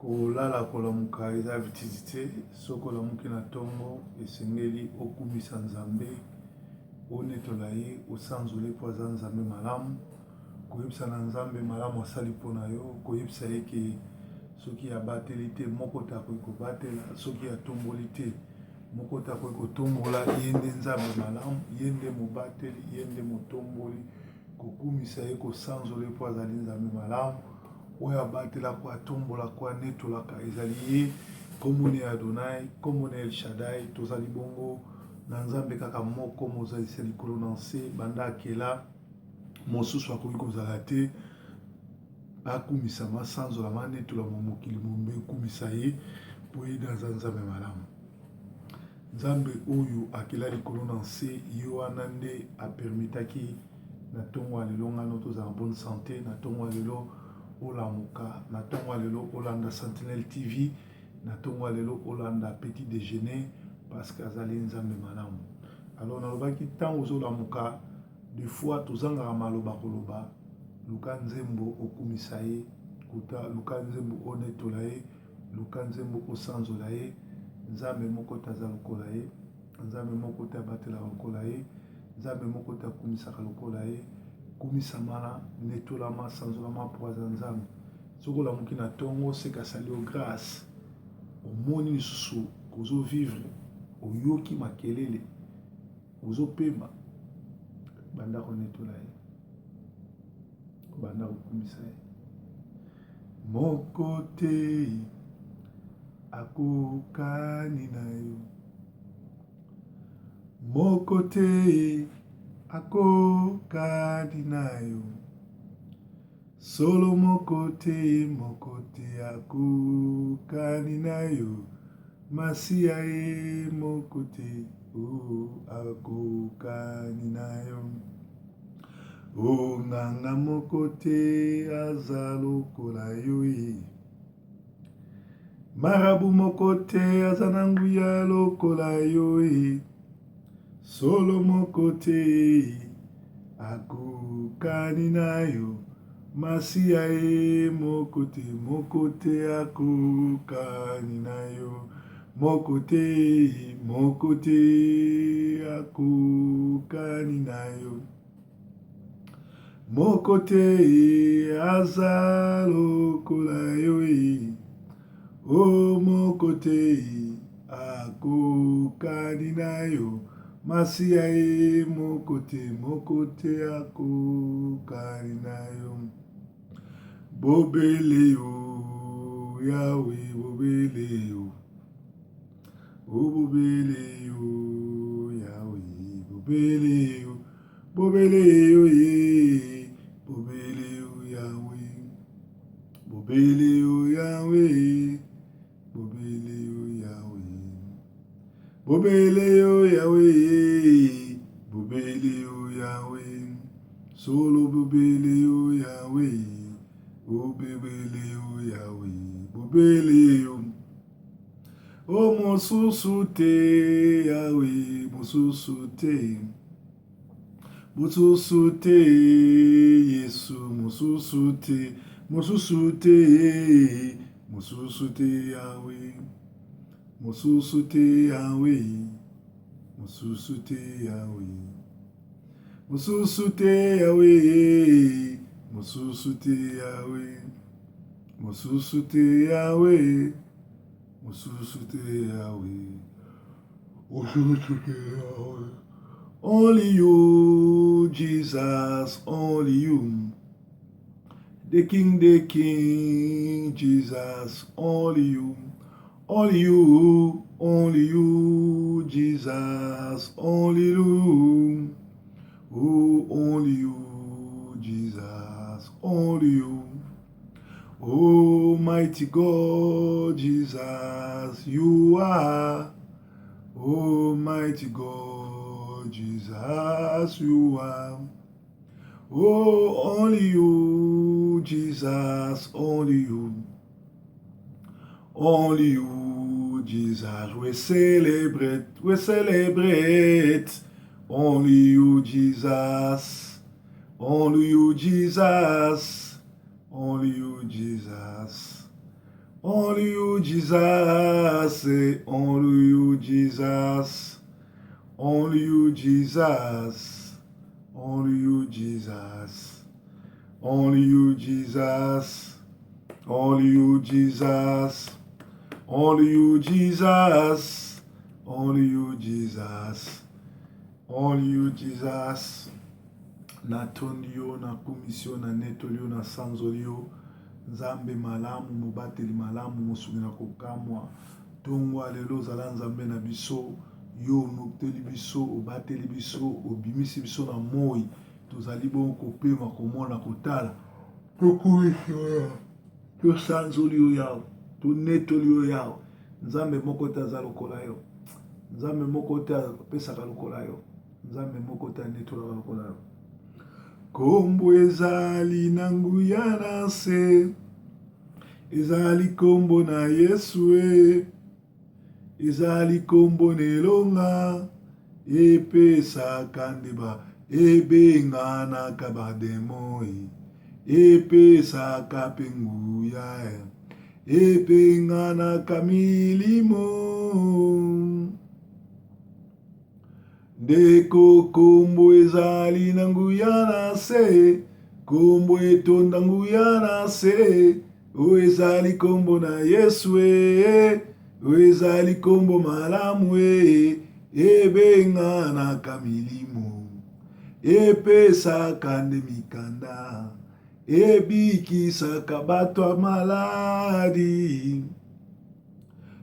Kolala kolamuka eza habitude te, soki olamuki na tongo esengeli okumisa Nzambe, onetola ye, osanzola ye mpo aza Nzambe malamu, koyebisa na Nzambe malamu asali mpo na yo, koyebisa ye ke soki abateli te moko te akoki kobatela, soki atomboli te moko te akoki kotombola, ye nde Nzambe malamu, ye nde mobateli, ye nde motomboli, kokumisa ye, kosanzola ye mpo azali Nzambe malamu. Oyo abatelaka, oyo atombolaka, oyo anetolaka ezali ye. Nkombo na ye Adonai, nkombo na ye El Shaddai. Tozali bongo na Nzambe kaka moko, mozalisi ya likolo na nse, banda akela, mosusu akoki kozala te. Akumisama, asanzolama, anetolama, mokili mobimba ekumisa ye, mpo ye nde aza Nzambe malamu. Nzambe oyo akela likolo na nse, ye wana nde apermetaki na tongo ya lelo nga no tozala na bonne sante, na tongo ya lelo olamuka, na tongo ya lelo olanda Sentinelle TV, na tongo ya lelo olanda petit dejeuner parce que azali Nzambe malamu. Alors nalobaki ntango ozolamuka, des fois tozangaka maloba koloba, luka nzembo okumisa ye, kuta luka nzembo onetola ye, Luka nzembo osanzola ye, Nzambe moko te aza lokola ye, Nzambe moko te abatelaka lokola ye, Nzambe moko te akumisaka lokola ye. Kumisamana, netolama, sanzolama mpo aza Nzambe. Soki olamuki na tongo, seke asali yo grâce, omoni lisusu ozo vivre, oyoki makelele, ozopema, banda konetola ye, banda kokumisa ye. Moko te akokani na yo, moko te akokani na yo, solo moko te, moko te akokani na yo, Masiya ye moko te oh, akokani na yo. O nganga moko te aza lokola yo ye. Marabu moko te aza na nguya lokola yo ye. Solo moko te akokani na yo. Masiya ye moko te, moko te akokani na yo. Moko te, moko te akokani na yo. Moko te aza lokola yo e. O moko te akokani na yo. Masiya e moko te, moko te akokani na yo. Bobele yo, Yawe, bobele yo. O bobele yo, Yawe, bobele yo. Bobele yo ye, bobele yo Yawe. Bobele yo Yawe, bobele yo Yawe. Bobele yo Yawe, bobele yo Yawe. Solo bobele yo Yawe, bobele yo Yawe, bobele yo. O mosusu te Yawe, mosusu te. Mosusu te Yesu, mosusu te, mosusu te, mosusu te Yawe. Mosusu te Yawe, mosusu te Yawe. Mosusu te Yawe, mosusu te Yawe. Mosusu te Yawe, mosusu te Yawe. Mosusu te Yawe. Only you, Jesus, only you. The King, Jesus, only you. Only you, only you, Jesus, only you. Oh, only you, Jesus, only you. Oh, mighty God, Jesus, you are. Oh, mighty God, Jesus, you are. Oh, only you, Jesus, only you. Only you, Jesus, we celebrate, we celebrate. Only you, Jesus. Only you, Jesus. Only you, Jesus. Only you Jesus, only you Jesus, only you Jesus, only you Jesus, only you Jesus, only you Jesus, only you Jesus, only you Jesus, only you Jesus. Natondi yo, nakumisi yo, nanetoli yo, nasanzoli yo. Nzambe malamu, mobateli malamu, mosungi na kokamwa. Tongo ya lelo ozala Nzambe na biso, yo onoteli biso, obateli biso, obimisi biso na moi. Tozali bongo kopema, komona, kotala. Tokumisi yo Yawe, tosanzoli yo Yawe, tonetoli yo Yawe. Nzambe moko te aza lokola yo. Nzambe moko te apesaka lokola yo. Nzambe moko te anetolaka lokola yo. Kombo ezali na nguya na nse, ezali kombo na Yesu e, ezali kombo na elonga, epesaka nde ba ebenganaka bademo e, epesaka mpe nguya e, ebenganaka milimo. Ndeko kombo ezali na nguya na se, kombo etonda nguya na se, oyo ezali kombo na Yesu e, oyo ezali kombo malamu e, ebenganaka milimo, epesaka nde mikanda, ebikisaka bato ya maladi.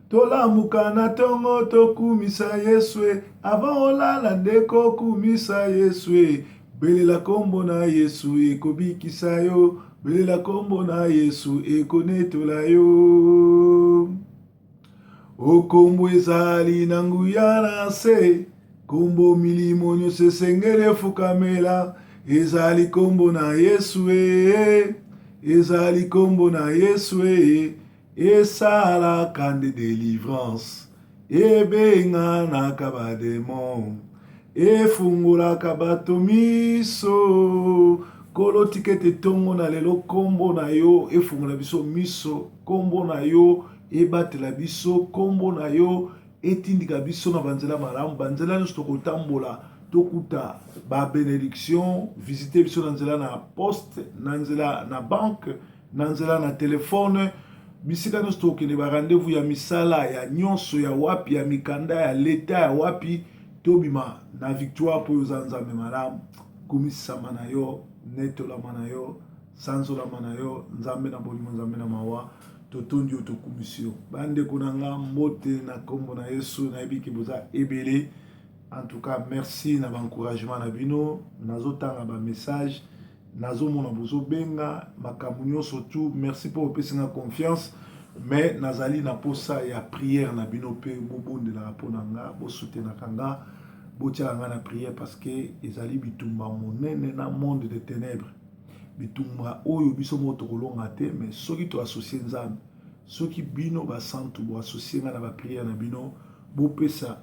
Tolamuka na tongo tokumisa Yesu e, avant olala ndeko kumisa Yesu e, belela kombo na Yesu ekobikisa yo, belela kombo na Yesu ekonetola yo. O kombo ezali na nguya na se, kombo milimo nyonso esengeli efukamela, ezali kombo na Yesu e, ezali kombo na Yesu e. Esalaka nde delivrance, ebenganaka ba demon, efungolaka bato miso. Nkolo tika ete tongo na lelo kombo na yo efungola biso miso, kombo na yo ebatela biso, kombo na yo etindika biso na banzela malamu, banzela nyonso tokotambola tokuta ba benediction. Visite biso na nzela na poste, na nzela na banque, na nzela na telefone, bisika nyonso tokokende, ba rendez-vous ya misala ya nyonso ya wapi, ya mikanda ya leta ya wapi, tobima na victoire mpo oza Nzambe malamu. Kumisama na yo, netolama na yo, sanzolama na yo, Nzambe na bolingo, Nzambe na mawa. Totondi yo, tokumisi yo. Bandeko na nga, mbote na nkombo na Yesu. Nayebi ke boza ebele. En tout cas, merci na ba encouragement na bino. Nazotanga ba message, nazomona bozobenga makambo nyonso tout. Merci mpo opesi nga confiance, mais nazali na posa ya prière na bino mpe bobondelaka mpo na nga, bosoutenaka nga, botiaka nga na prière, parce que ezali bitumba monene na monde de ténèbres, bitumba oyo biso moko tokolonga te. Mais soki toassocie Nzambe, soki bino basantu boassocie nga na baprière na bino, bopesa,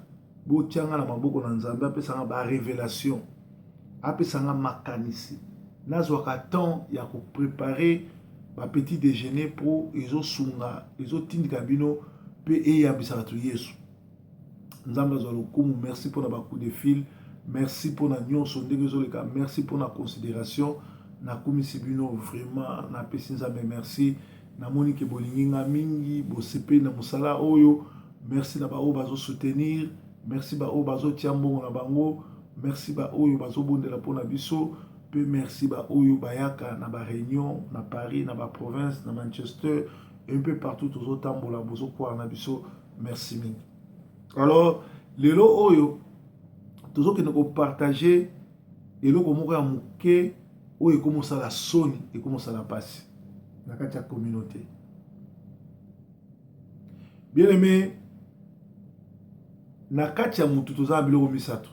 botia nga na maboko na Nzambe, apesa nga barévélation, apesa nga makanisi, nazwaka temps ya koprépare bapetit déjeuner mpo ezosunga, ezotindika bino mpe eyambisa bato Yesu. Nzambe azwa lokumu. Merci mpona bacoup de fil, merci mpona nyonso ndenge ezoleka, merci mpona considération. Nakumisi bino vraiment, napesi Nzambe merci. Namoni ke bolingi nga mingi, bosepeli na mosala oyo. Merci na baoyo bazosoutenir, merci baoyo bazotia mbongo na bango, merci baoyo bazobondela mpona biso, mpe merci baoyo bayaka na baréunion na Paris, na baprovince, na Manchester, un peu partout tozotambola, bozokwara na biso. Merci mingi. Alors lelo oyo tozokende kopartage eloko moko ya moke oyo ekomosala soni, ekomosala mpasi na kati ya communauté. Bien aimé, na kati ya mutu toza na biloko misato: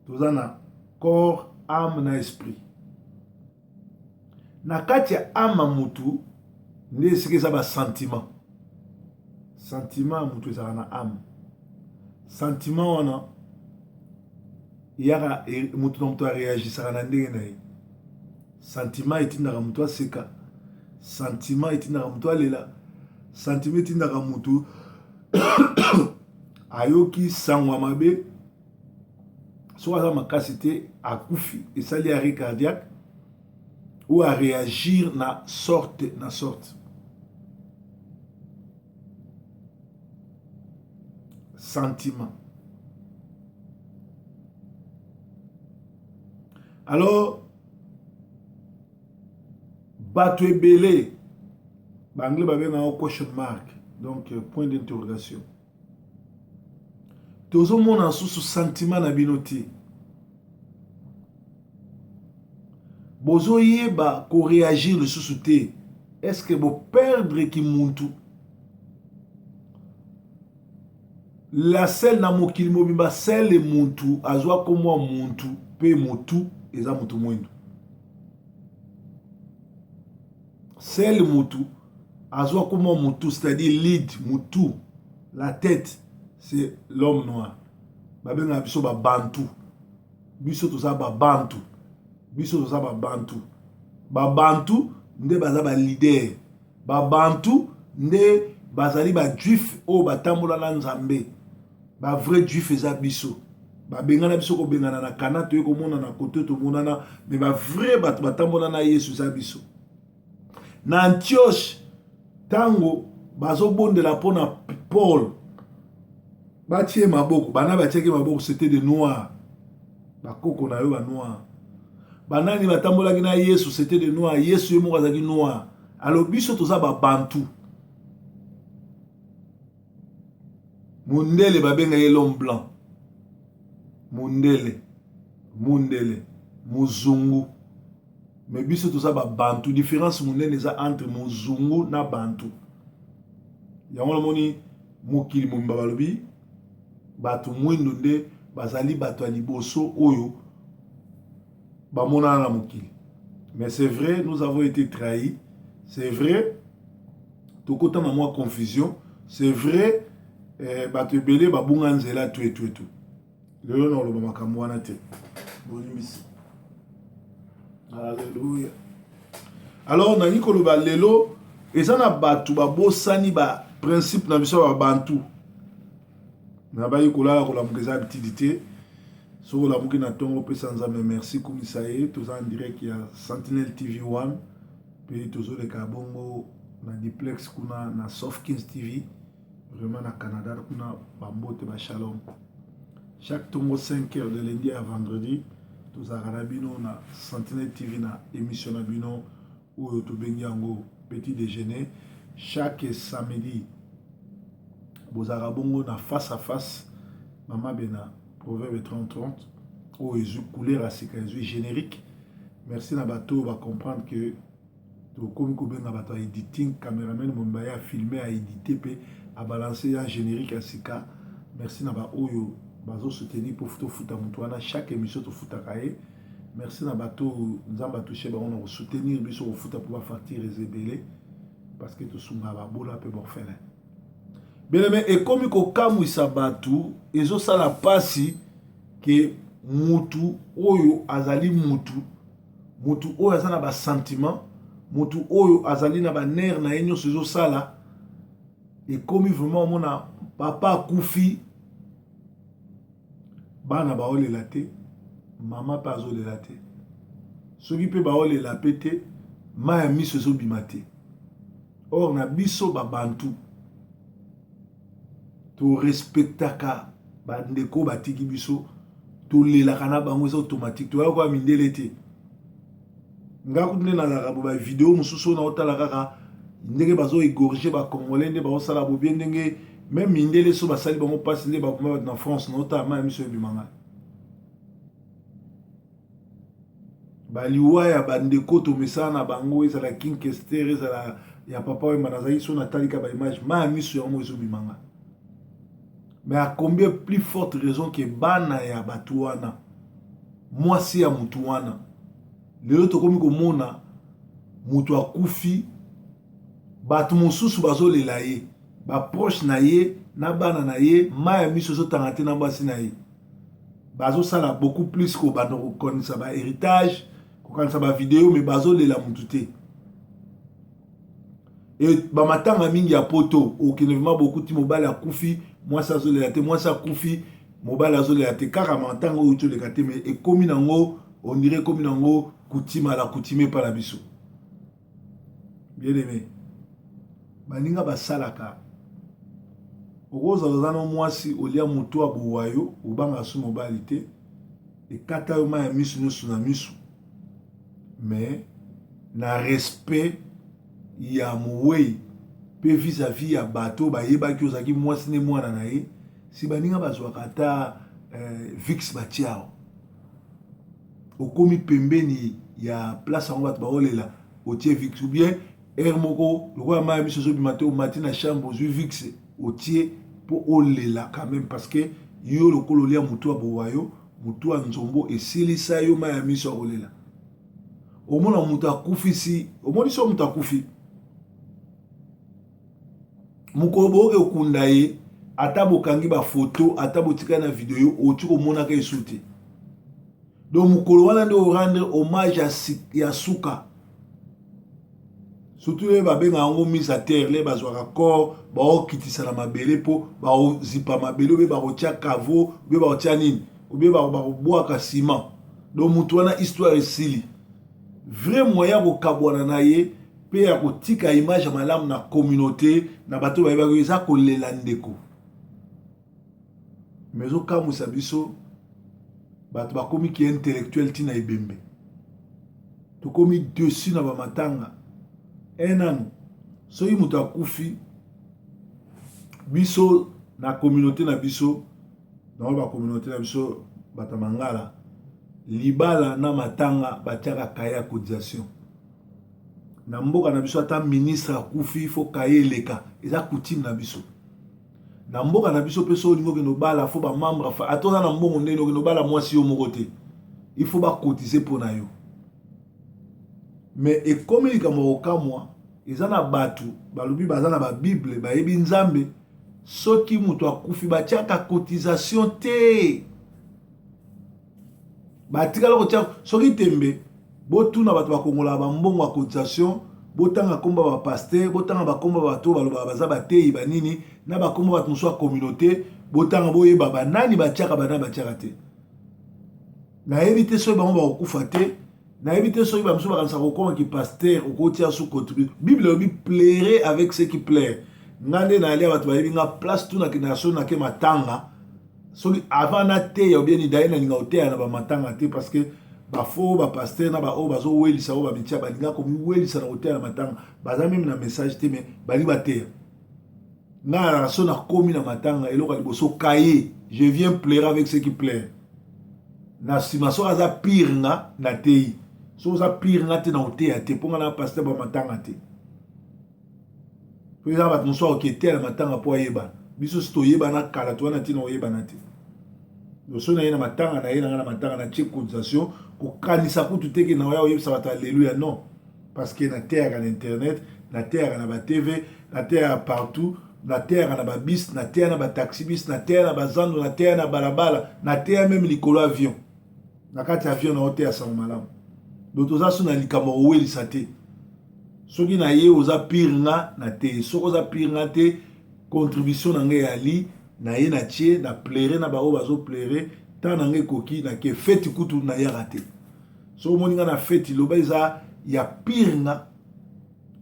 toza na corps, âme na esprit. Na kati ya âme ya mutu nde esika eza basentiment. Sentiment ya mutu ezalaka na âme. Sentiment wana eyaka, mutu na mutu areagisaka na ndenge na ye. Sentiment etindaka mutu aseka, sentiment etindaka mutu alela. Sentiment etindaka mutu ayoki sango ya mabe soki aza makasi te akufi esali arrêt cardiaque ou a réagir na sorte na sorte. Sentiment. Alors bato ebele ba anglais babengaka yango question mark donc euh, point d'interrogation tozomona susu sentiment na bino te bozoyeba koreagir lisusu te est ce que boperdre kimuntu la selle na mokili mobimba sele muntu azwa komwa muntu mpe motu eza motu mwindu Seul mutu azwa kombo mutu, c'est-à-dire lead mutu, la tête, c'est l'homme noir. Babengaka biso ba bantu. Biso toza ba bantu. Biso toza ba bantu. Ba bantu nde baza ba leader. Ba bantu nde bazali ba juif oyo batambola na Nzambe. Ba vrai juif eza biso. Babengana biso kobengana na Kana toye komonana kote tomonana mais ba vrai bato batambola na Yesu eza biso. Na Antioche ntango bazobondela mpo na Paul batie maboko bana batiaki maboko c'était de noir bakoko na yo ba noir banani batambolaki na Yesu c'était de noir Yesu ye moko azalaki noir alors biso toza ba bantu Mundele babenga ye l'homme blanc. Mundele, mundele, muzungu. Mais biso toza ba bantu, différence munene eza entre muzungu na bantu. Yango namoni mokili mobimba balobi bato mwindu nde bazali bato ya liboso oyo bamonana na mokili. Mais c'est vrai, nous avons été trahis. C'est vrai, tokota na mwa confusion c'est vrai eh, bato ebele babunga nzela tu etu etu lelo na koloba makambo wana te bolimbisi alleluya alors nalingi koloba lelo eza na bato babosani ba principe na biso ya babantu nabayi kolala kolamuka eza habitude te soki olamuki na ntongo opesa nzambe merci kumisa ye toza en direct ya sentinelle tv 1 Pe tozoleka bongo na duplex kuna na Soft Kings TV vraiment na Canada kuna ba mbote ba shalom. Chaque tongo 5 heures de lundi à vendredi tozalaka na bino na Sentinelle TV na émission na bino oyo tobengi yango petit déjeuner chaque samedi bozalaka bongo na face à face mama bena proverbe 30 30 oyo ezwi couleur ya sika ezwi générique Merci na bato oyo ba comprendre que tokomi kobenga bato ya editing, cameraman mobimba ye a filmer, a editer mpe a balancer ya generique ya sika. Merci na ba oyo bazo soutenir mpo tofuta moto wana chaque émission tofutaka ye. Merci na bato oyo Nzambe a touche bango na kosoutenir biso kofuta mpo ba facture eza ebele parce que tosungaka babola mpe baorphelin. Bien aimé, ekomi kokamwisa bato, ezosala pasi ke mutu oyo azali mutu, mutu oyo aza na ba sentiment, mutu oyo azali na ba nerf na ye nyonso ezosala, ekomi vraiment omona papa akufi, bana baolela te, mama pe azolela te, soki pe baolela pe te, mayi ya miso ezobima te. Or na biso ba bantu to respectaka ba ndeko batiki biso, tolelaka na bango eza automatique, toyaka kwa mindele te. Nga kutu nde nazalaka bo ba video mosusu oyo naotala kaka ndenge bazo égorger ba congolais nde baosala bobie ndenge meme mindele so basali bango mpasi nde baboma bato na France, naotala mayi miso ebima ngai. Ba liwa ya ba ndeko tomesana na bango ezala King Kester ezala ya Papa Wemba nazalaki so natali ka ba image mayi ya miso yango ezobima nga mais à combien plus forte raison que bana ya bato wana mwasi ya mutu wana lelo tokomi komona mutu akufi bato mosusu bazolela ye ba proche na ye na bana na ye mayi ya miso ezotanga te na basi na ye bazosala beaucoup plus kobanda kokanisa ba héritage kokanisa ba video mais bazolela mutu te. E bamatanga mingi ya poto, okende vraiment bokuti mobali akufi, mwasi azolela te, mwasi akufi, mobali azolela te, kaka matanga oyo toleka te. Mais ekomi nango, on dirait ekomi nango coutume la coutume epa na biso. Bien aimé, baninga basalaka, okozala oza na mwasi, olia motu abowa yo, obanga su mobali te, ekata yo mai ya miso nyonso na miso, mais na respect ya mowei mpe vis-à-vis ya bato bayebaki ozalaki mwasi ne mwana na ye, si baninga bazwaka ata Vicks, batia awa, okomi pembeni ya place yango, bato baolela, otie Vicks, ou bien aire moko lokola mai ya miso ezobima te, omati na chambre, ozwi Vicks, otie mpo olela quand même, parce que yo lokola olia motu abowa yo, motu ya nzombo esilisa yo mai ya miso ya kolela. Omona moto akufisi, omoni so moto akufi, mokolo boyoki okunda ye, ata bokangi bafoto, ata botikali na video, oti komonaka esu te. Donc mokolo wana nde orendre hommage ya suka, surtout le babengaka yango mise à terre, le bazwaka corps, baokitisa na mabele mpo baozipa mabele, obe bakotia caveau, obe bakotia nini, obe bakobwaka ciment. Donc motu wana, histoire esili. Vrai moyen ya kokabwana na ye mpe ya kotika image ya malamu na communauté, na bato bayebaki, eza kolela ndeko. Mais ezokamwisa biso, bato bakomi ki intellectuel ntina ebembe, tokomi dessus na bamatanga. E nanu soki moto akufi, biso na communauté na biso, na bacommunauté na biso, bato ya mangala, libala na matanga batiaka cahier ya cotisation. Na mboka na biso, ata ministre akufi, faut cahier eleka, eza coutume na biso na mboka na biso. Mpe so olingi okende obala, faut bamembre, ata oza na mbongo ndenge, okende obala mwasi yo moko te, il faut bacotiser mpo na yo. Mais ekomi likambo ya kokamwa, eza na bato balobi baza na babible, bayebi Nzambe, soki moto akufi batiaka cotisation te, batikala kotia. Soki tembe, botuna bato bakongolaka bambongo ya cotisation, botanga nkombo ya bapasteur, botanga bakombo ya bato balobaka baza bateyi banini, na bakombo bato mosusu ya communauté, botanga, boyeba banani batiaka, banani batiaka te. Nayebi te soki bango bakokufa te, nayebi te soki bamosusu bakanisaka kokomaki pasteur, okotia su contribue. Bible elobi: "Plaire avec ceux qui pleurent." Nga nde nalia, bato bayebi nga, place tu nakendaka, soki nake matanga, soki avant nateya obieni daye, nalinga koteya na bamatanga te, parce que bafaux bapasteur na baoyo bazowelisa, oyo bamitia balinga komiwelisa na koteya na matanga, baza même na message te, mais balingi bateya. Nga na so nakomi na matanga, eloko ya liboso, cahier: "Je viens pleurer avec ceux qui pleurent." Na nsima, soki aza pire nga, nateyi. Soki oza pire nga te, na koteya te, mpo nga na pasteur bamatanga te. Po eza bato mosusu akoki eteya na matanga mpo ayebana. Biso si toyebana kala, towana ntina oyebana te. So na ye na matanga na ye, na nga na matanga, na tie cotisation, kokanisa kutu teke na oya oyebisa bato alleluya, non, parce que nateyaka na internet, nateyaka na batv, nateyaka partout, nateyaka na babus, nateya na bataxi bus, nateya na bazando, nateya na balabala, nateya même likolo avion, na kati ya avion na oteya sango malamu. Donc toza so na likambo ya kowelisa te. Soki na ye oza pire nga na te, soki oza pire nga te, contribution na ngai eyali na ye, na tie na pleurer na baoyo bazopleurer. Ntango na ngai ekoki, nake feti, kutu nayaka te. Soki omoni nga na feti, loba eza ya pire nga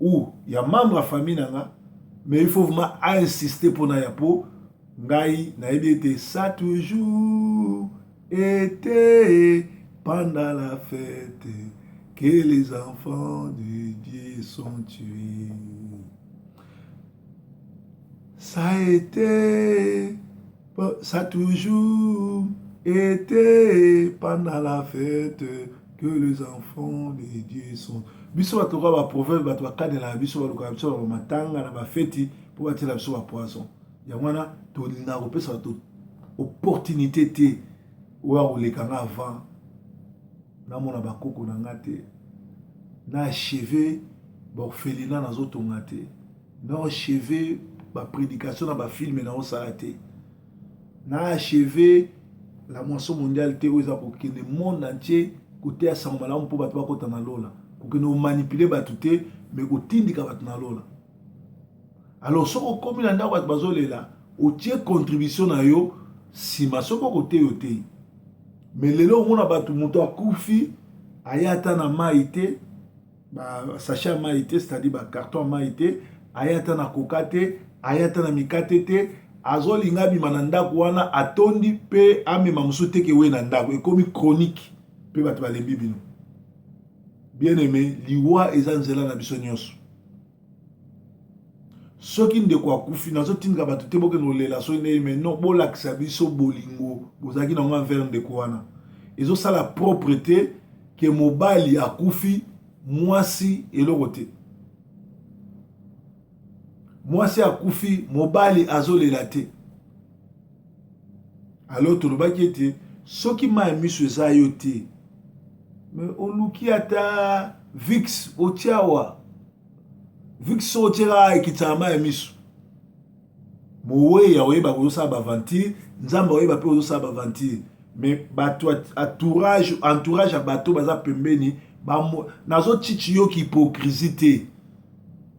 ou ya membre ya famille na nga, mais il faut vraiment ainsister mpona ya, mpo ngai nayebi ete ça toujours été pendant la fête que les enfants de Dieu sont tués. Ça a été, ça a toujours été pendant la fête que les enfants de Dieu sont. Biso bato kaka baproverbe, bato bakanelaka biso, balukaka biso na bamatanga, na bafeti, mpo batiela biso bapoison. Yango wana tolingaka kopesa bato opportunité te. Oyo akoleka nga avant namona bakoko na nga te, na achever baorphelinat nazotonga te, na achever baprédication na bafilme naosala te, na achever la moisson mondiale te, oyo eza kokende monde entier koteya sango malamu mpo bato bakota na lola, kokende komanipuler bato te, mais kotindika bato na lola. Alors soki okomi na ndako bato bazolela, otie contribution na yo nsima, soki okoteyi oteyi. Mais lelo omona bato, moto akufi aya ata na mai te, ba sachet ya mai te, c'est-à-dire ba carton ya mai te, aya ata na koka te, aya ata na mikate te, azolinga abima na ndako wana atondi mpe amema mosusu teke we na ndako, ekomi chronique mpe bato balembi bino. Bien aimé, liwa eza nzela na biso nyonso. Soki ndeko akufi, nazotindika bato te bokende kolela soki ndenge, mais non, bolakisa biso bolingo bozalaki nango envers ndeko wana. Ezosala propre te ke mobali akufi, mwasi eloko te, mwasi akufi, mobali azolela te. Alors tolobaki ete soki mai ya miso eza yo te, mais oluki ata Vicks otia awa. Vicks soki otieka ekitisaka mai ya miso. Mowei akoyeba kozosala baventure, Nzambe akoyeba mpe kozosala baventure, mais bato entourage ya bato baza pembeni, nazochichi yoki hypocrisie te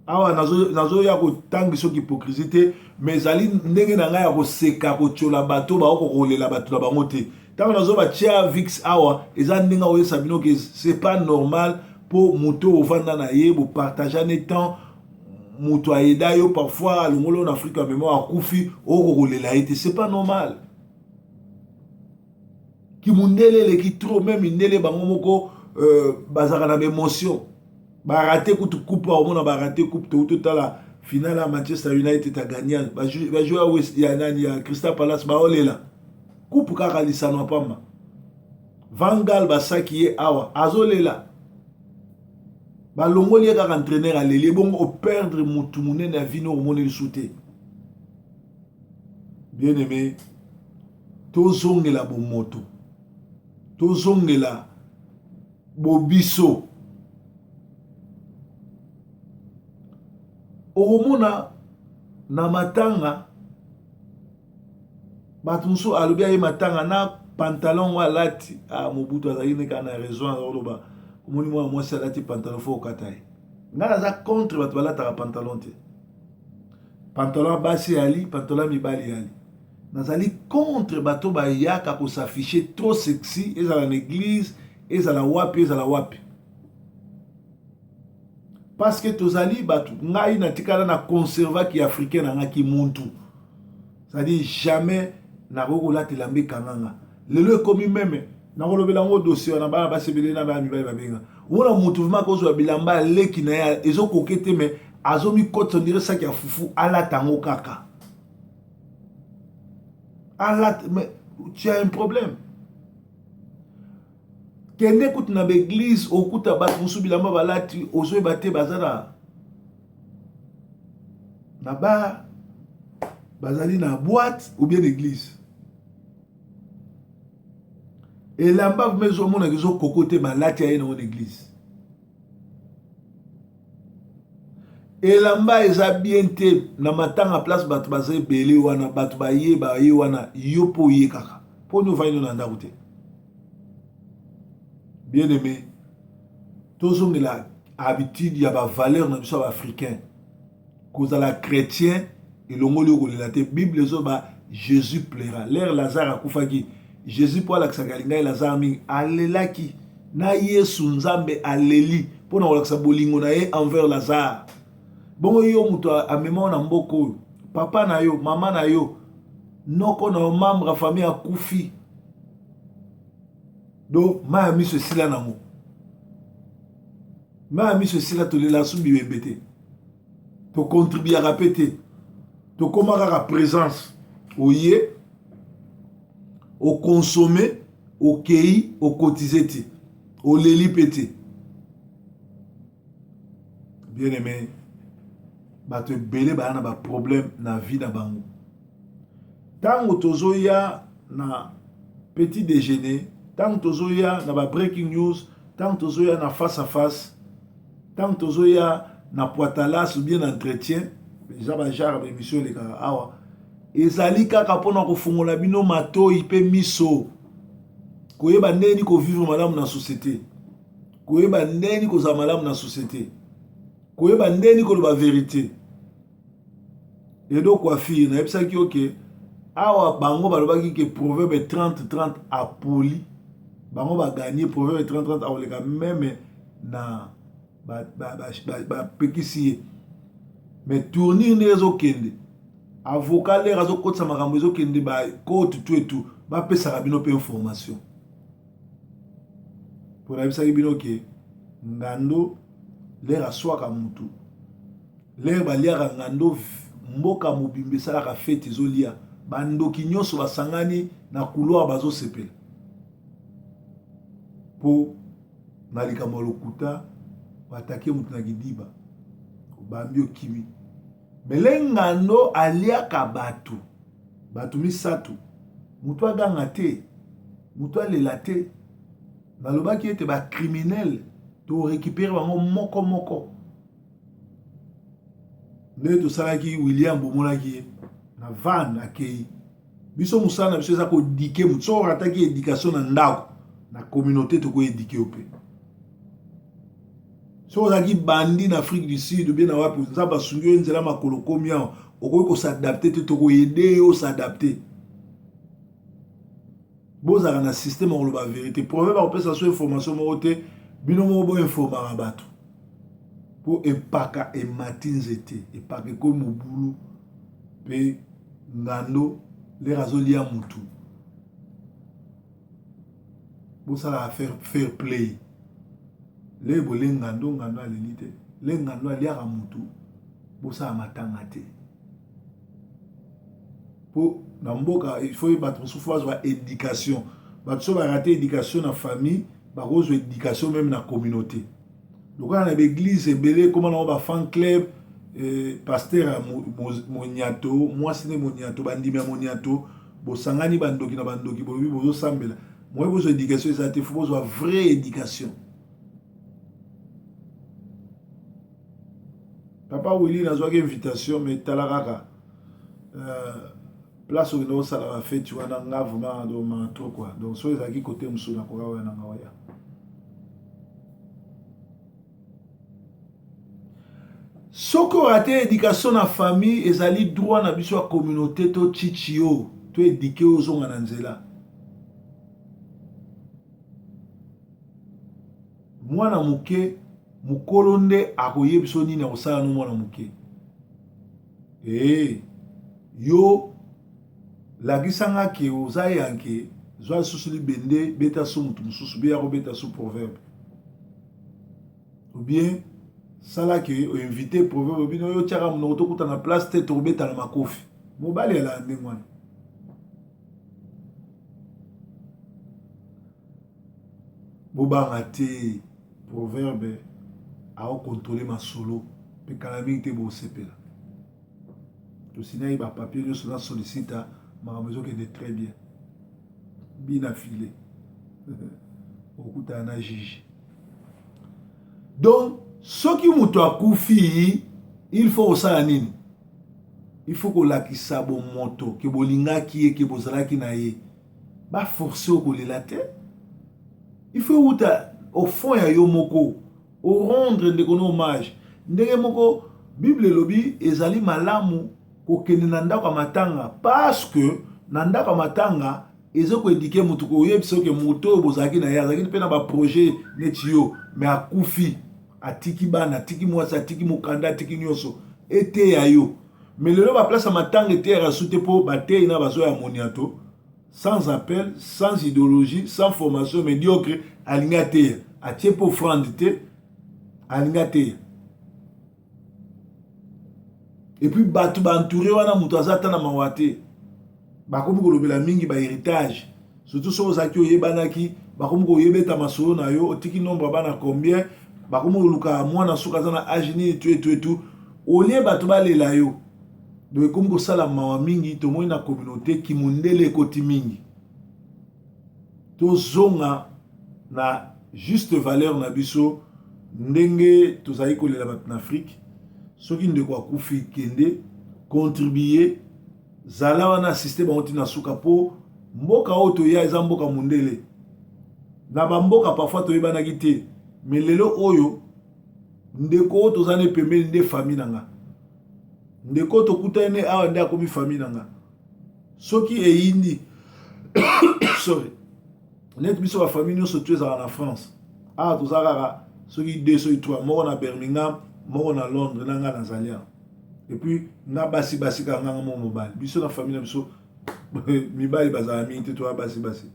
awa, nazoya kotangisa soki hypocrisie te, mais ezali ndenge na ngai ya koseka, kotiola bato baokoka kolela bato na bango te. Ntango nazoba tia Vicks awa, eza ndenge akoyesa bino ke c'est pas normal, mpo moto ovanda na ye, bopartageane temps, moto ayeda yo parfois, alongoli oyo na Afrika, amema, akufi, okoka kolela ye te, c'est pas normal. Kimundele eleki trop, même mindele bango moko bazalaka na baémotion. Barater kutu coupe, omona barater coupe, tout totala finale ya Manchester United agagner, bajoueur ya nani, ya Crystal Palace, baolela coupe kaka lisano ya pamba. Van Gaal basaki ye awa, azolela, balongoli ye kaka entraîneur, aleli. Ebongo operdre motu monene ya vino, okomona lisusu te. Bien aimé, tozongela bomoto, tozongela bobiso. Okomona na matanga bato mosusu alobi aye matanga na pantalon ngo alati. Ah, Mobutu azalaki ne kaka na raison, azaloba omoni mwana mwasi alati pantalon, fo okata ye. Ngai naza contre bato balataka pantalon te. Pantalon ya basi yali, pantalon ya mibali yali. Nazali contre bato bayaka kos'afficher trop sexy, ezala na église, ezala wapi, ezala wapi, parce que tozali bato. Ngai natikala na conservaki africain na ngaki muntu, c'est-à-dire jamais nakoki kolatela mbe ekanganga. Lelo ekomi même nakolobela yango dossier wana, bana basi ebele na bana mibali babenga. Omona motu vraiment akozwa bilamba ya leki na ye, ezokoke te, mais azomikotisa ondire saki ya fufu, alata yango kaka, alata. Mais tu as un problème. Kende kutu na baeglise, okuta bato mosusu bilamba balati, ozoyeba te baza na bar, bazali na boîte ou bien église. Elamba vraimen ezomonaka ezokoko te, balati aye nango na église. Elamba eza bien te na matanga, place bato baza ebele wana, bato baye baye wana, yo mpo oye kaka mpo ni ovandi na ndako te. Bien aimé, tozongela habitude ya bavaleur na biso ya baafricain. Kozala chrétien elongoli oyo kolela te. Bible ezoba Jésus pleura l'heure Lazare akufaki. Jésus, mpo alakisaka alingai Lazare mingi, alelaki na Yesu. Nzambe aleli mpona kolakisa bolingo na ye envers Lazare. Bongo yo moto amema na mboka oyo, papa na yo, mama na yo, noko na yo, membre ya famille akufi, donc mai ya miso esila nango, mai ya miso esila. Tolela su bibembe te, tocontribuaka mpe te, tokóma kaka présence. Oye okonsommer, okei, okotize te, oleli mpe te. Bien aimé, bato ebele baya na baproblème na vie na bango. Ntango tozoya na petit déjeuner, ntango tozoya na ba breaking news, ntango tozoya na face à face, ntango tozoya na poitalas ou bien na entretien, eza bagenre baémission elekaka awa, ezali kaka mpona kofungola bino matoi mpe miso, koyeba ndenge nini kovivre malamu na société, koyeba ndenge nini kozala malamu na société, koyeba ndenge nini koloba vérité. Edo coiffure nayebisaki yo ke awa bango balobaki ke proverbe 30 30 apoli bango baganye proverbe 30 30 akoleka meme na bapekisi ye mais tournure ndenge ezokende avocat lere azokotisa makambo ezokende bacote tu etu bapesaka bino mpe information mpo nayebisaki bino ke ngando lere aswaka mutu Lere baliaka ngando mboka mobimba esalaka feti ezolia bandoki nyonso basangani na couloir bazosepela mpo na likambo ya lokuta batake moto na kidiba obambi okimi mele ngando aliaka bato bato misato moto aganga te moto alela te nalobaki ete bacriminele torekipere bango moko moko ndenge tosalaki William bomonaki ye na van akei biso mosala na biso eza kodike moto soki orataki education na ndako na communauté tokoedike yo mpe soki ozalaki bandi na afrique du sud obie na wapi nzambe asungi yo nzela makolo komi awa okoki kosadapte te tokoyede yo osadapte Bozalaka na système ya koloba verite. Proverbe akopesa so information moko te, bino moko bo informaka bato. Po epaka emati nzete, epaka ekomi mobulu pe ngando lere azolia mutu. Bosalaka fair, fair play. Le bole ngando, ngando aleli te. Le ngando aliaka mutu, bosala matanga te. Po na mboka il faut bato mosusu bazwa education. Bato so ba rate education na famille, bakozwa education meme na communauté. Lokola na ba eglise ebele ekoma nango ba fan club, eh, pasteur ya monyato, mwasi nde monyato, bandimi ya monyato, bosangani bandoki na bandoki, bolobi bozosambela. Moye bozwa education eza te, faut bozwa vraie education. Papa Willy nazwaki invitation mais tala kaka euh, place okende kosala ba feti wana nga vraiment donc ma trop quoi donc soki ezalaki kote mosusu nakoka oya na nga oya soki orate éducation na famille ezali droit na biso ya communauté to chichi yo to éduke yo ozonga na nzela mwana moke mokolo nde akoyebisa yo nini akosala no mwana moke ee yo lakisa nga ke oza yanke zwa lisusu libende beta su moto mosusu beya kobeta su proverbe ou bien sala ke oinvite proverbe bino yo tiaka monoko tokuta na place te tokobetana makofi mobali alaa ndenge wana Bobanga te proverbe ao controle masolo pe kala mingi te bosepela. Tosinaki ba papier nyonso na solicita makambo ezokende très bien. Bina filet. Okutana na juge. Donc soki moto akufi il faut kosala nini? Il faut kolakisa bomoto ke bolingaki ye ke bozalaki na ye. Ba force yo kolela te. Il faut ewuta au fond ya yo moko. O rendre ndeko no hommage. Ndenge moko Bible elobi ezali malamu kokende na ndako ya matanga parce que na ndako ya matanga ezo ko eduquer mutu koyebisa yo ke moto oyo bozalaki na ye azalaki mpe na ba projet neti yo mais akufi atiki bana atiki mwasi atiki mokanda atiki nyonso eteya yo Mais lelo ba place ya matanga eteyaka su te po bateyi na bazo ya moniato sans appel, sans ideologie, sans formation mediocre alingi ateya. Atie pe offrande te, alingi ateya. Et puis bato ba entouré wana moto aza ata na mawa te. Bakomi kolobela mingi ba heritage. Surtout soki ozalaki oyebanaki, bakomi koyebeta masolo na yo, otiki nombre ya bana combien, bakomi koluka mwana soki aza na age nini tu etu etu, olie bato balela yo. Donc ekomi kosala mawa mingi, tomoni na communauté kimundele ekoti mingi. Tozonga na juste valeur na biso ndenge tozali kolela bato na Afrique. Soki ndeko akufi kende contribuer Zala wana assiste bango ti na suka po mboka oyo toya eza mboka mundele. Na ba mboka parfois toyebanaki te mais lelo oyo ndeko oyo toza ne pembeni nde famille na nga. Ndeko tokutani ne awa nde akomi famille na nga. Soki eyindi sorry neti biso ba famille nyonso tu ezalaka na France. Awa toza kaka soki 2 soki 3 moko na Birmingham, moko na Londres na nga nazali awa. Et puis nga basi basi kaka nga moko mobali. Biso na famille na biso mibali bazala mingi te toya basi basi.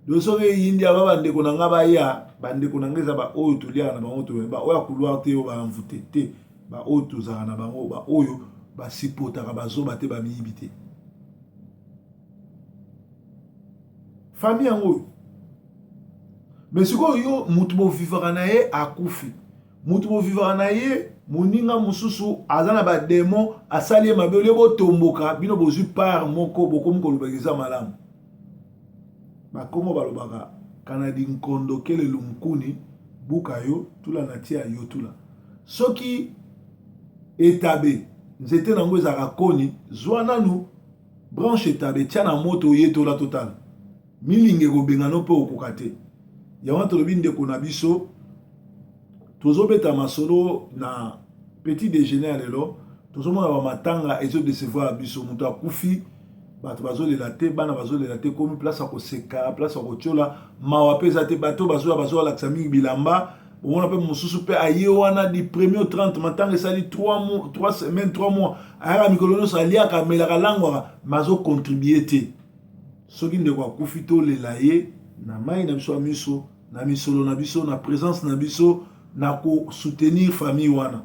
Donc soki eyindi aba bandeko na nga baya, bandeko na nga eza ba oyo toliaka na bango to ba oyo ya couloir te oyo ba envoute te, ba oyo tozalaka na bango, ba oyo ba supportaka bazoba te, ba miyibi te. Famille yango oyo. Mais sikoyo yo mutu bovivaka na ye akufi. Mutu bovivaka na ye moninga mosusu aza na ba demon asali ye mabe olie botomboka bino bozwi part moko bokomi kolobaka eza malamu. Bakongo balobaka kana dinkondo kele lunkuni buka yo tula na tia yo tula. Soki etabe nzete na yango ezalaka koni zwa nanu branche etabe tia na moto oyetola totala milinga ekobengana mpe okoka te. Yango wana tolobi ndeko na biso tozobeta masolo na petit déjeuner ya lelo tozomona ba matanga ezo decevoir biso moto akufi bato bazolela te bana bazolela te komi place ya koseka place ya kotiola mawa mpe eza te bato bazoya bazolakisa mingi bilamba omona mpe mosusu mpe aye wana du premier au 30 matanga esali 3 3 semaine 3 mois ayaka mikolo nyonso aliaka amelaka alangwaka ma azocontribue te soki ndeko akufi tolela ye na mai na biso ya miso na misolo na biso na presence na biso na ko soutenir famille wana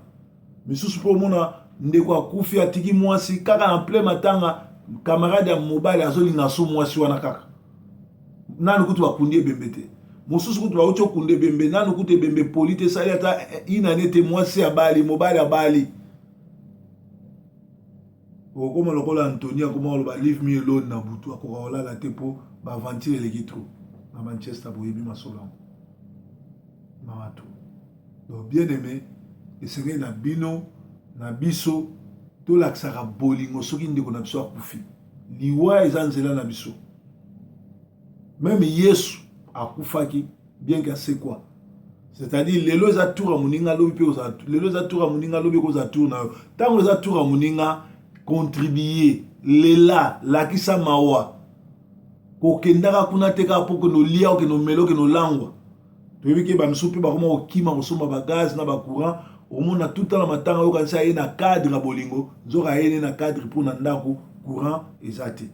misusu mpo omona ndeko akufi atiki mwasi kaka na plein matanga camarade ya mobali azolinga so mwasi wana kaka nanu kutu bakundi ebembe te mosusu kutu bauti okunda ebembe nanu kutu ebembe poli te esali ata inane te mwasi abali mobali abali Okokoma lokola Anthony akoma koloba leave me alone na butu akoka kolala te po ba aventure eleki trop na Manchester boyebi masolo yango mawa trop donc bien aimé esengeli na bino na biso tolakisaka bolingo soki ndeko na biso akufi liwa eza nzela na biso meme Yesu akufaki bien que asekwa c'est-à-dire lelo eza tour ya moninga lobi mpe ozala lelo eza tour ya moninga lobi ekozala tour na yo ntango eza tour ya moninga contribue lela lakisa mawa kokendaka kuna te kaka mpo okende olia okende omela okende olangwa toyebi ke bamisusu mpe bakoma kokima kosomba bagaz na bacourant omona tuta na matanga oyo okanisi aye na cadre ya bolingo nzoka aye ne na cadre mpo na ndako courant eza te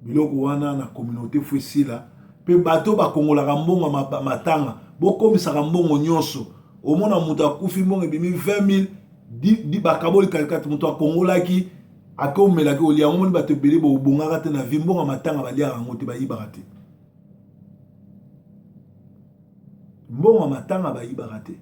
Biloko wana na communaute faut esila pe bato bakongolaka mbongo ya matanga bokomisaka mbongo nyonso omona moto akufi mbongo ebimi 20000 bakaboli katikati moto akongolaki ake omelaki olia yango omoni bato ebele bobongaka te na vie mbongo ya matanga baliaka yango te bayibaka te mbongo ya matanga bayibaka te.